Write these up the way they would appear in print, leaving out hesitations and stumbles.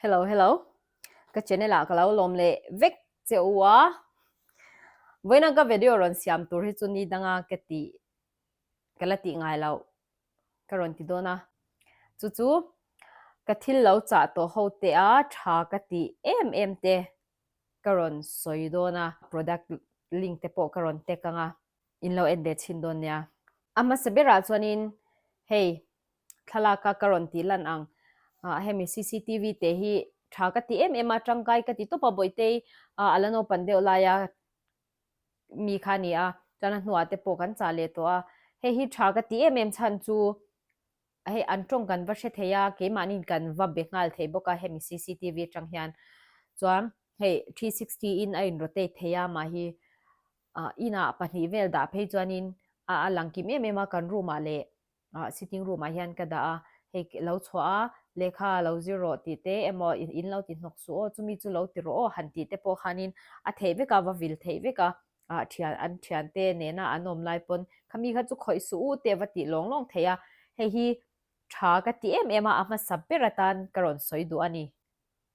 Hello hello ka channel ah ka lo lawm leh vek che u a vawiin a ka video rawn siam tur hi chu ni danga ka tih ka la tih ngai loh ka rawn ti dawn a chu chu ka thil lo chah tawh ho te a tha ka tih em em te ka rawn sawi dawn a product link te pawh ka rawn tag ang a in lo en ve chhin dawn nia. A hmasa berah chuanin hei thlalaka ka rawn tih lan ang ah hemi cctv te hi tha ka ti em em a tangkai ka ti tawp a Bawihtei ah a la naupan deuh laia mi kha a ni a chuan a hnuah te pawh kan chah leh tawh a hei hi tha ka ti em em chhan chu hei an tawng kan va hre thei a keimahniin kan va be nghal thei bawk a hemi cctv atang hian chuan hei 360 in a in rotate thei a mah hi ah inah pahnih vel dah phei chuanin a a lang kim em em a kan room ah leh ah sitting room ah hian ka dah a hei lo chhuah a lehkha lo zir rawh tih te emaw in lo ti hnawk suh aw chumi chu lo ti rawh aw han tih te pawh khanin a theih vek a va vil theih vek a ah thian an thian te nena an awm lai pawn khami kha chu khawih suh u te va tih lawng lawng theih a hei hi tha ka ti em em a a hmasa ber atan ka rawn sawi duh a ni.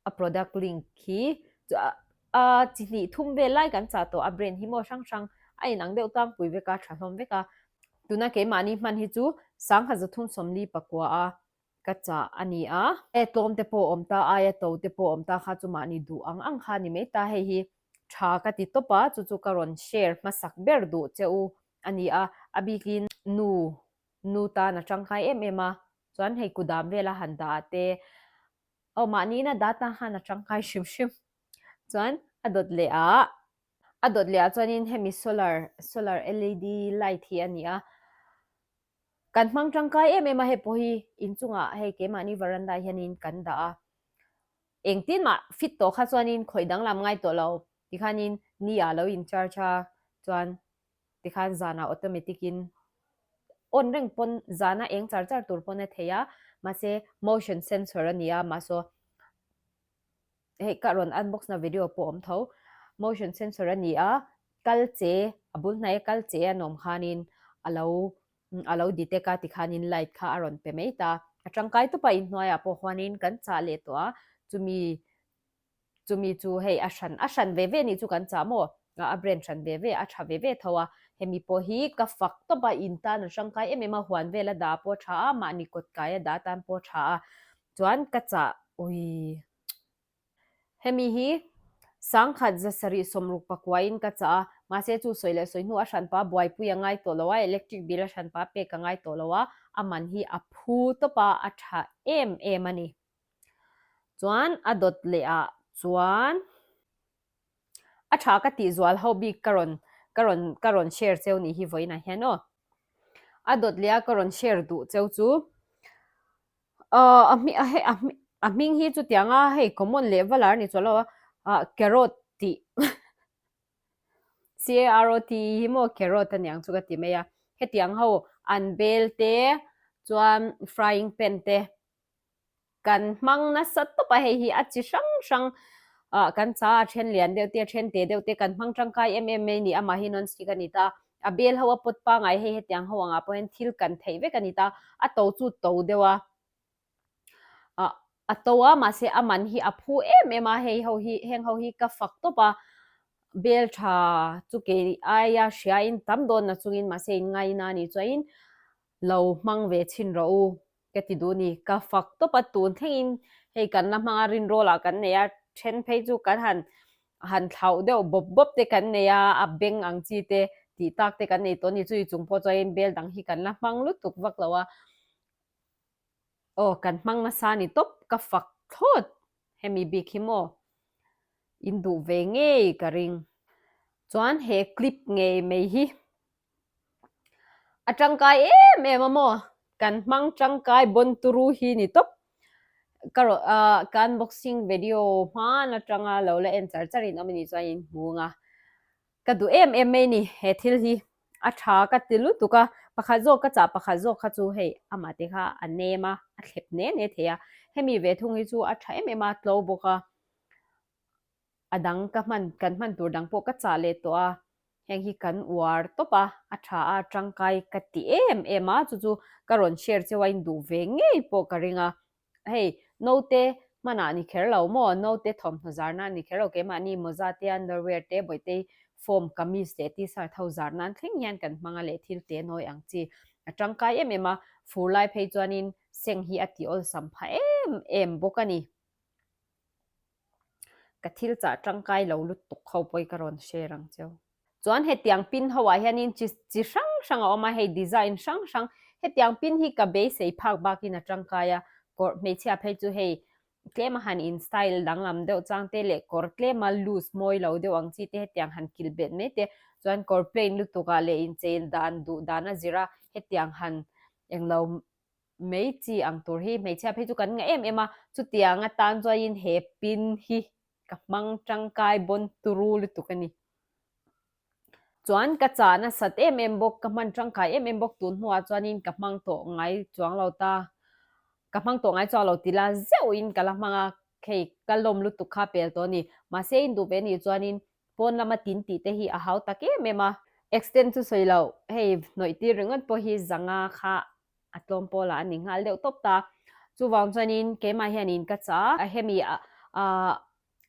A product link khi chu a chi hnih thum vel lai kan chah tawh a brand hi maw hrang hrang a inang deuh tlangpui vek a tha hlawm vek a tuna keimahni hman hi chu 1134 a ka chah a ni a. E tlawm te pawh awm ta aia to te pawh awm ta kha chu mahni duh ang ang kha a ni mai ta hei hi tha ka ti tawp a chu chu ka rawn share hmasak ber duh che u a ni a a bikin nu nu tan a tangkai em em a chuan hei kudam vela han dah ah te Aw mahniin a data khan a tangkai hrim hrim chuan a dawt leh ah a dawt leh ah chuanin hemi solar solar led light hi a ni a kan hmang tangkai em em a hei pawh hi inchungah hei keimahni veranda ah hianin kan dah a engtin mah fit tawh kha chuanin khawih danglam ngai tawh lo tikhanin ni ah lo in charge a chuan tikhan zanah automatic in on reng pawn zana eng char char tur pawn a thei a mahse motion sensor a ni a mahse hei ka rawn unbox na video pawh awm tho motion sensor a ni a kal che a bul hnai a kal che a nawm khanin a lo a lo detect a tikhanin light kha a rawn pe mai ta a tangkai tawp a inhnuaiah pawh huanin kan chah leh tawh a chumi Chumi chu hei a hran a hran ve ve nih chu kan chah maw? A brand hran ve ve, a tha ve ve tho a. Hemi pawh hi ka fak tawp a, in tan a hrangkai em em a, huan vel a dah pawh a tha a, mahni kawt kai a dah tan pawh a tha a. Chuan ka chah ui Hemi hi 1769 in ka chah a, mahse chu sawi leh sawi hnu a hranpa buaipui a ngai tawh lo a, electric bill a hranpa pek a ngai tawh lo a, a man hi a phu tawp a, a tha em em a ni. Chuan a dawt leh ah chuan a tha ka tih zual ho bik ka rawn ka rawn ka rawn share cheu nih hi vawiinah hian aw. A dawt leh a ka rawn share duh cheu chu a hming a hei a hming hi chutiang a hei common leh va lar ni chuan lo a carrot tih C-A-R-O-T-E hi maw carrot a niang chu ka ti mai a. Hetiang ho an bel te chuan frying pan te Kan hmang nasa tawp a, hei hi a chi hrang hrang ah kan cha a then lian deuh te a then te deuh te kan hmang tangkai em em mai a ni, amah hi non stick a ni ta, a bel ho a pawt pangai hei hetiang ho angah pawh hian thil kan theih vek a ni ta, a to chu to deuh a, ah a to a mahse a man hi a phu em em a, hei ho hi heng ho hi ka fak tawp a, bel tha chu kei aia hria in tam dawn na chungin mahse in ngaina a nih chuan lo hmang ve chhin rawh u. Ka ti duh ni, ka fak tawp a, tun thlengin hei kan la hmang a, rinrawl ah kan nei a, then phei chu kan han han thlauh deuh bawp bawp te kan nei a, a beng ang chi te tih tak te kan nei tawh a ni, chui chung pawh chuan bel dang hi kan la hmang lutuk vak lo a, aw kan hmang nasa ni tawp, ka fak thlawt hemi bik hi maw in duh ve ngei ka ring, chuan he clip ngei mai hi. A tangkai em em a maw? Kan hmang tangkai bawn turu hi ni tawp. Ka rawh ah ka unboxing video hman atanga lo la en char char in awm a nih chuan in hmu ang a. Ka duh em em mai ni he thil hi. A tha ka ti lutuk a, pakhat zawk ka chah pakhat zawk kha chu hei amah te kha a nem a, a thlep ne ne thei a. Hemi ve thung hi chu a tha em em a, tlo bawk a. A dang ka hman kan hman tur dang pawh ka chah leh tawh a, heng hi kan uar tawp a, a tha a tangkai ka ti em em a, chu chu ka rawn share cheu a in duh ve ngei pawh ka ring a, hei naute Hmanah ni kher lo maw, naute thawmhnaw zar nan ni kher lo, keimahni mawza te, underwear te, bawihte form kamis leh t-shirt ho zar nan thleng hian kan hmang a leh thil te nawi ang chi a tangkai em em a, fur lai phei chuanin seng hi a ti awlsam pha em em bawk a ni. Ka thil chah tangkai lo lutuk ho pawh hi ka rawn share ang cheu. Chuan hetiang pin ho ah hianin chi chi hrang hrang a awm a, hei design hrang hrang, hetiang pin hi ka beisei phak bakin a tangkai a, kawr hmeichhia phei chu hei tlem a han in style danglam deuh chang te leh kawr tlem a loose mawi lo deuh ang chi te hetiang han kilh bet mai te, chuan kawr plain lutuk ah leh inchei dan duh dan a zir a, hetiang han englo mai chi ang tur hi hmeichhia phei chu kan ngah em em a, chutiang atan chuanin he pin hi ka hmang tangkai bawn turu lutuk a ni. Chuan ka chah nasat em em bawk, ka hman tangkai em em bawk tun hnuah chuanin ka hmang tawh ngai chuang lo ta, ka hmang tawh ngai chuang lo ti la zeuhin ka la hmang a, hei ka lawm lutuk kha pel tawh a ni. Mahse induh ve anih chuanin pawn lama tin tih te hi a hau tak em em a. Extend chu sawi loh, hei hnawih tir ringawt pawh hi zanga kha a tlawm pawlah a ni nghal deuh tawp ta. Chuvang chuanin keimah hianin ka chah a, hemi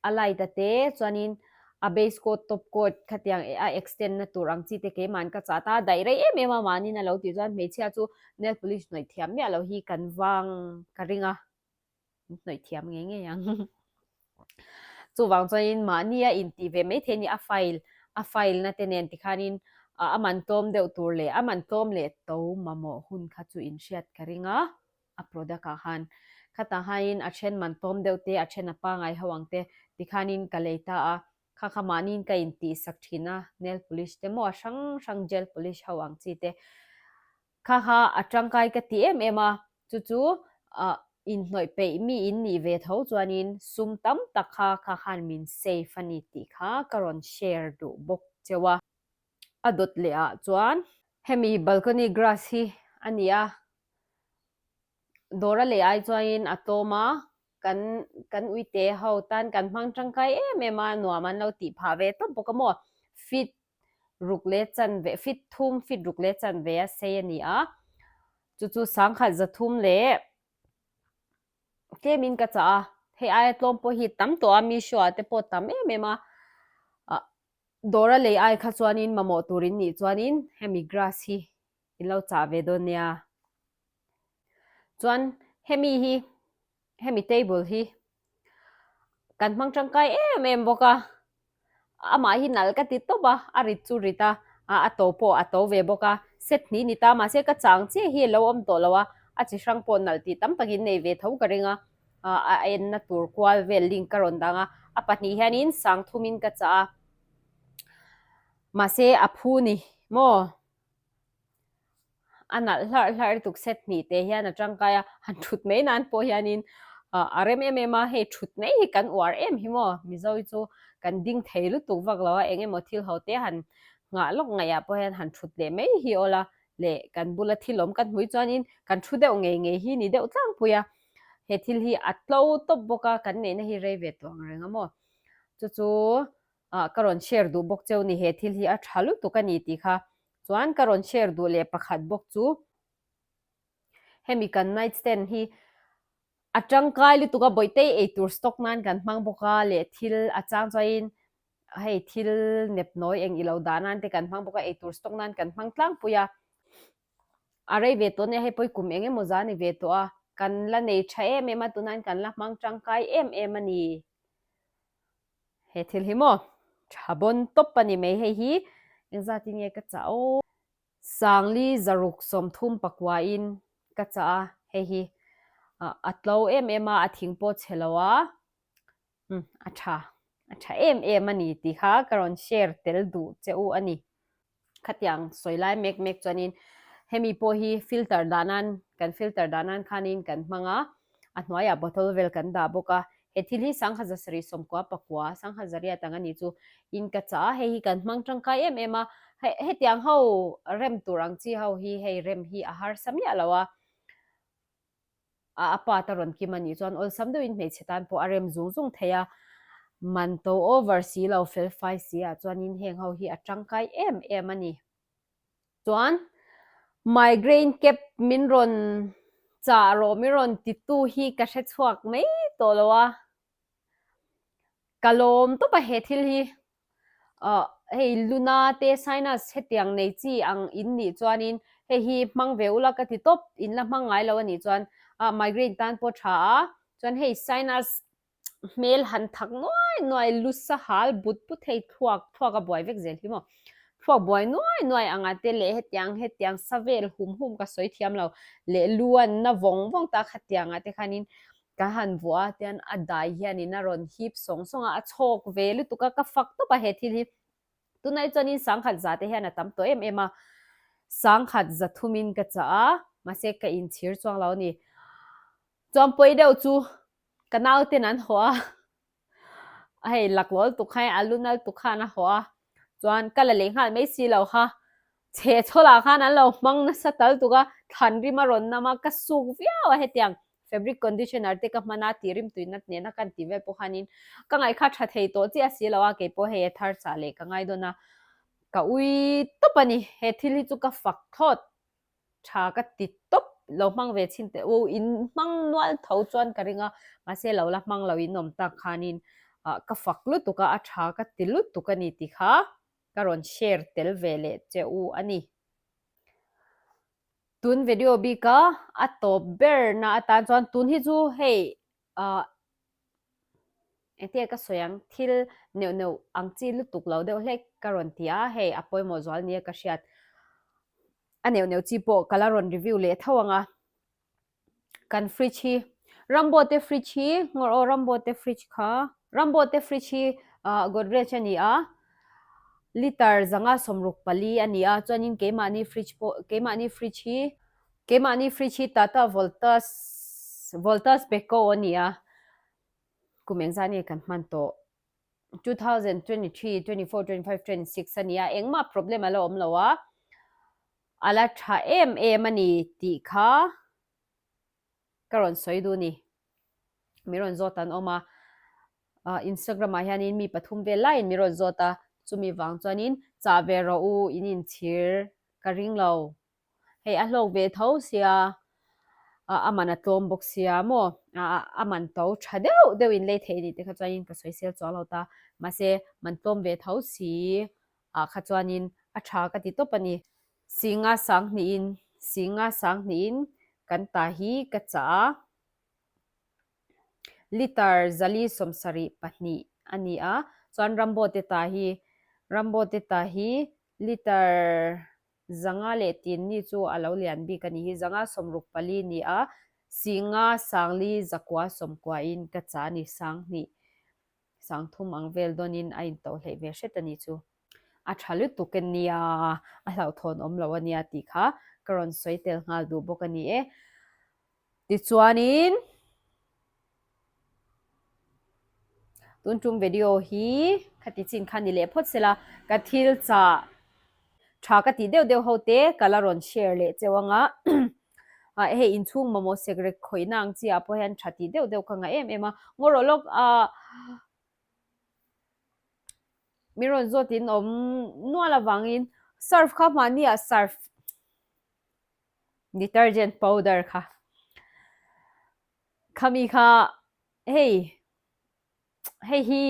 a light a te chuanin a base coat top coat khatiang a extend na tur ang chi te keimahin ka chah ta, daih rei em em a mahniin a lo tih chuan hmeichhia chu nail polish hnawih thiam miah lo hi kan vang ka ring a. min hnawih thiam ngei ngei ang. Chuvang chuanin mahni a intih ve mai thei a ni, a file a file na te nen tikhanin a man tlawm deuh tur leh a man tlawm leh to mamawh hun kha chu inhriat ka ring a, a product ah khan. Khatah khanin a then man tlawm deuh te, a then a pangai ho ang te tikhanin ka lei ta a, kha kha mahniin ka intihsak thin a, nail polish te maw a hrang hrang gel polish ho ang chi te. Kha kha a tangkai ka ti em em a, chu chu inhnawih peih mi in nih ve tho chuanin sum tam tak kha kha khan min save a ni tih kha ka rawn share duh bawk cheu a. A dawt leh ah chuan hemi balcony grass hi a ni a, dawr a lei ai chuanin a tlawm a, kan kan uite ho tan kan hmang tangkai em em a, nuam an lo tih phah ve tawp bawk a maw, fit ruk leh chanve feet thum feet ruk leh chanve a sei a ni a, chu chu sangkhat zathum leh tlemin ka chah a, hei aia tlawm pawh hi tam tawh a Meesho ah te pawh tam em em a, ah dawr a lei ai kha chuanin mamawh tur in nih chuanin hemi grass hi in lo chah ve dawn nia. Chuan hemi hi hemi table hi kan hmang tangkai em em bawk a, amah hi nalh ka ti tawp a, a rit chu rit a, a to pawh a to ve bawk a, set hnih ni ta mahse ka chang chiah hi a lo awm tawh lo a, a chi hrang pawh nalh tih tam takin nei ve tho ka ring a, a enna tur kual vel link ka rawn dang a, a pahnih hianin sang thumin ka chah a, mahse a phu ni maw. A nalh hlarh hlarh lutuk set hnih te hian a tangkai a, han thut mai nan pawh hianin a rem em em a, hei thut mai hi kan uar em hi maw, Mizo hi chu kan ding thei lutuk vak lo a, eng emaw thil ho te han nghah lawk ngaih ah pawh hian han thut leh mai hi awl a, leh kan bula thil awm kan hmui chuanin kan thu deuh ngei ngei hi ni deuh tlangpui a, he thil hi a tlo tawp bawk a, kan neihna hi rei ve tawh ang reng a maw, chu chu ah ka rawn share duh bawk cheu ni he thil hi a tha lutuk a ni tih kha chuan ka rawn share duh leh pakhat bawk chu hemi kan night stand hi a tangkai lutuk a bawihte eitur stock nan kan hmang bawk a leh thil a chang chuanin hei thil nep nawi eng ilo dah nan te kan hmang bawk a eitur stock nan kan hmang tlangpui a a rei ve tawh nia hei pawi kum eng emaw za a ni ve tawh a kan la nei tha em em a tunah hian kan la hmang tangkai em em a ni. He thil hi maw tha bawn tawp a ni mai hei hi engzat in nge ka chah aw. Sangli zaruk 30 pakua in ka chah a hei hi a tlo em em a a thing pawh chhe lo a umm a tha a tha em em a ni tih kha ka rawn share tel duh che u a ni. Khatiang sawi lai mek mek chuanin hemi pawh hi filter dah nan kan filter dah nan khanin kan hmang a, a hnuaiah bottle vel kan dah bawk a, he thil hi sangha zasarih 90 pakua sangha zariat ang a nih chu in ka chah a, hei hi kan hmang tangkai em em a, hetiang ho rem tur ang chi ho hi hei rem hi a harsa miah lo a. a a pa ta rawn kim a nih chuan awlsam deuhin hmeichhe tan pawh a rem zung zung thei a, man to over si lo fel fai si ah chuanin heng ho hi a tangkai em em a ni. Chuan migraine cap min rawn chah rawh min rawn titu hi ka hre chhuak mai tawh. tawh lo a, ka lawm tawp a he thil hi. Ahh hei luna te sinus hetiang nei chi ang in nih chuanin hei hi hmang ve ula ka ti tawp, in la hmang ngai lo a nih chuan ah migraine tan pawh tha a, chuan hei sinus hmel han thak nuai nuai lu sa hal but but hei thluak thluak a buai vek zel hi maw thluak buai nuai nuai anga te leh hetiang hetiang sa vel hum hum ka sawi thiam lo leh lu an na vawng vawng ta khatiang ah te khanin ka han vuah a tian a dai hianin a rawn hip sawng sawng a a chhawk ve lutuk a ka fak tawp a he thil hi tunah hi chuanin sangkhat za te hian a tam tawh em em a sangkhat za thumin ka chah a mahse ka inchhir chuang lo a ni chuan pawi deuh chu Ka nauten an haw a, hei laklawl tuk kha a lu nal tuk khan a haw a, chuan ka la leh nghal mai si lo kha, chhe chhawlah khan an lo hmang nasa tal tuk a, thlan rim a rawn nam a, ka suk viau a hetiang fabric conditioner te ka hman a tih rim tui nat nena kan tih vel pawh khanin ka ngaih kha tha thei tawh chiah si lo a, keipawh hei a thar chah leh ka ngai dawn a, ka ui tawp a ni, he thil hi chu ka fak thlawt. tha ka ti tawp lo hmang ve chhin teh u in hmang nual tho chuan ka ring a mahse lo la hmang lo in awm tak khanin ah ka fak lutuk a a tha ka ti lutuk a ni tih kha ka rawn share tel ve leh che u a ni. Tun video bika a tawp ber na atan chuan tun hi chu hei ah Engtia ka sawi ang, thil neuh neuh ang chi lutuk lo deuh hlek ka rawn ti a, hei a pawimawh zual nia ka hriat. A neuh neuh chi pawh ka la rawn review leh tho ang a. Kan fridge hi, Rambo te fridge hi, ngawr aw Rambo te fridge kha, Rambo te fridge hi Godrej a ni a, litre zanga 64 a ni a, chuanin keimahni fridge pawh, keimahni fridge hi, Keimahni fridge hi Tata Voltas Voltas Beko a ni a, kum engzah nge kan hman tawh? 2023, 24, 25, 26 a ni a, engmah problem a la awm lo a, a la tha em em a ni tih kha ka rawn sawi duh a ni. Mi rawn zawt an awm a, Instagram ah hianin mi pathum vel laiin mi rawn zawt a, chumi vang chuanin chah ve rawh u, in inchhir ka ring lo. Hei a hlawk ve tho sia, a man a tlawm bawk sia maw, a man to tha deuh deuh in lei theih a nih te kha chuanin ka sawi sel chuang lo ta, mahse man tlawm ve tho si ah kha chuanin a tha ka ti tawp a ni. Singa sanghnihin, Singa sanghnihin kan ta hi ka chah a. Litre 472 a ni a, chuan Rambo te ta hi, Rambo te ta hi litre 500 leh tin ni chu a lo lian bik a ni hi, 164 ni a, singa sangli zakua sawmkuain ka cha ni 2000 3000 ang vel dawnin a intoh hleih ve hret a ni chu. A tha lutuk e nia, a hlauhthawn awm lo a nia tih kha ka rawn sawi tel nghal duh bawk a ni e. Tichuanin tun tum video hi khati chin kha ni leh phawt sela ka thil chah tha ka tih deuh deuh ho te ka la rawn share leh cheu anga hei inchhung mamawh sekrek khawihna ang chi ah pawh hian tha tih deuh deuh ka ngah em em a ngaw rawh lawk ah Mi rawn zawt in awm nual avangin surf kha hmahni ah surf detergent powder kha khami kha hei hei hi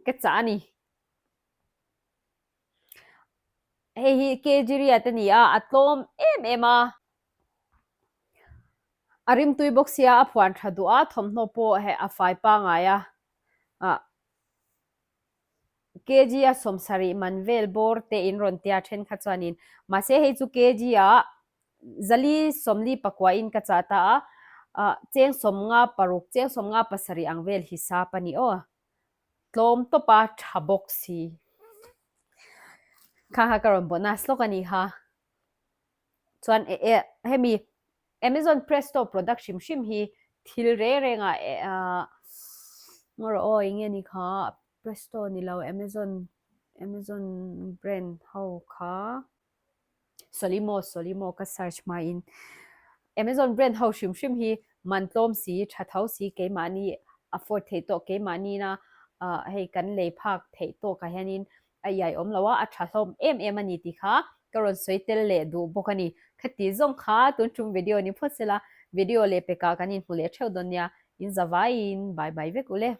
ka chah a ni hei hi kg riat a ni a a tlawm em em a a rimtui bawk sia a phuan tha duh a thawmhnaw pawh hei a fai pangai a ah kg a 70 man vel bawr te in rawn tia thenkhat chuanin mahse hei chu kg ah zali sawmli pakua in ka chah ta a ah cheng sawmnga paruk cheng sawmnga pasarih ang vel hisap a ni aw tlawm tawp a tha bawk si kha kha ka rawn bonus lawk a ni kha chuan eh eh hemi Amazon Presto product hrim hrim hi thil reng reng ah eh ah ngaw rawh aw eng nge ni kha Presto ni lo Amazon Amazon brand ho kha Solimo Solimo ka search hma in Amazon brand ho hrim hrim hi man tlawm si tha tho si keimahni afford theih tawh keimahni na ah hei kan lei phak theih tawk ah hianin a iai awm lo a, a tha hlawm em em a ni tih kha ka rawn sawi tel leh duh bawk a ni. Khati zawng kha tun tum video ni phawt sela, video leh pekah kan inhmu leh theuh dawn nia. In zavaiin bye bye vek ule.